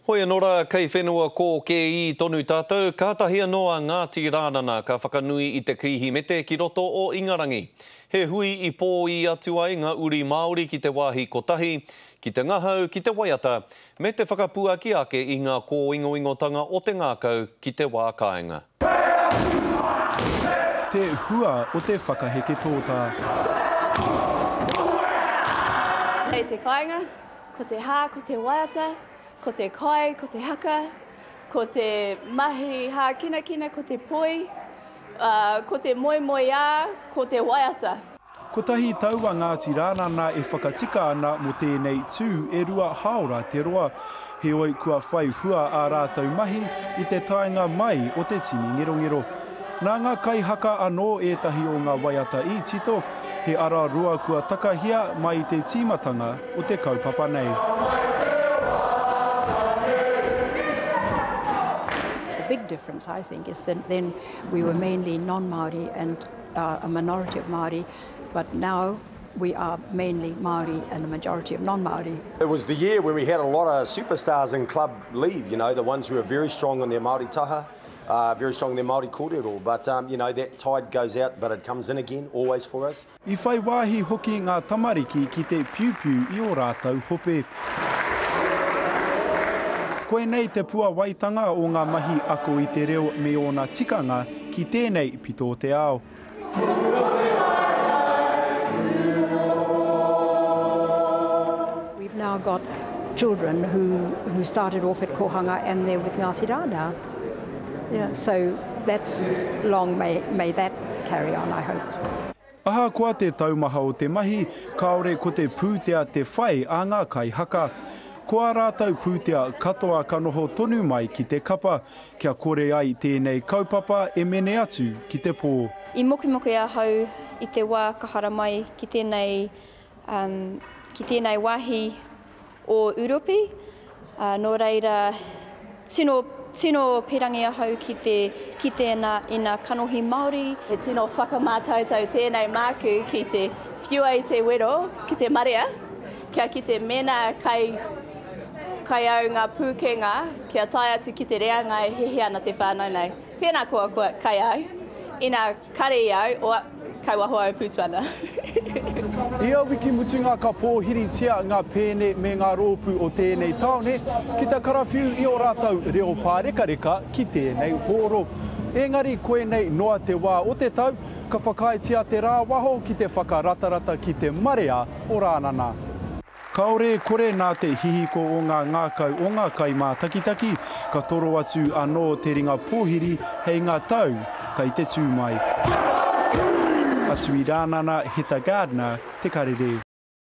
Hoi anō rā, kei whenua kōkēī tonu tātou, kātahi anō a Ngāti Rānana ka whakanui i te Kirihimete ki roto o Ingarangi. He hui i pōī atu ai ngā uri Māori ki te wāhi kotahi, ki te ngahau, ki te waiata, me te whakapuaki ake i ngā kōingoingotanga o te ngākau ki te wā kāinga. Te hua o te whakaheke tōtā. Kei te kāinga, ko te hā, ko te waiata, Ko te kai, ko te haka, ko te mahi hākinakina, ko te poi, ko te moemoeā, ko te waiata. Kotahi tau a Ngāti Rānana e whakatika ana mō tēnei tū e rua hāora te roa. Heoi kua whai hua ā rātou mahi i te taenga mai o te tini ngerongero. Nā ngā kaihaka anō ētahi o ngā waiata i tito, he ara roa kua takahia mai i te tīmatanga o te kaupapa nei. The big difference I think is that then we were mainly non-Māori and uh, a minority of Māori, but now we are mainly Māori and a majority of non-Māori. It was the year when we had a lot of superstars in club leave, you know, the ones who were very strong on their Māori taha. Uh, very strong in their Māori kōrero, but um, you know, that tide goes out, but it comes in again, always for us. I whai wāhi hoki ngā tamariki ki te piupiu i ō rātou hope. Koinei te puawaitanga o ngā mahi ako i te reo me ōna tikanga ki tēnei pito o te ao. We've now got children who, who started off at Kohanga and they're with Ngāti Rā now. Yeah, so that's long may, may that carry on, I hope. Ahakoa te taumaha o te mahi, kāore ko te pūtea te whai a ngā kaihaka. Ko ā rātou pūtea katoa ka noho tonu mai ki te kapa, kia kore ai tēnei kaupapa e mene atu ki te pō. I mokemoke ahau i te wā ka haramai ki tēnei, um, ki tēnei wāhi o Uropi, ā, nō reira, tino, tino pirangi ahau ki te kite ina, ina kanohi Māori. He tino whakamātautau tēnei māku ki te whiua i te wero ki te marea, kia kite mēnā kai, kai au ngā pūkenga kia tae atu ki te reanga e hiahia ana te whānau nei. Tēnā koa koa kai au, ina kare i au, oa, kai waho au pūtu ana. Ia wiki mutunga ka pōhiritia ngā pēne me ngā rōpū o tēnei tāone ki te karawhiu i ō rātou reo pārekareka ki tēnei hōro. Engari koinei noa te wā o te tau ka whakaaetia te rāwaho ki te whakaratarata ki te marea o Rānana. Kāore e kore nā te hihiko o ngā ngākau o ngā kaimātakitaki, ka toro atu anō te ringa pōhiri hei ngā tau kei te tū mai. Atu i Rānana, Heta Gardiner, Te Karere.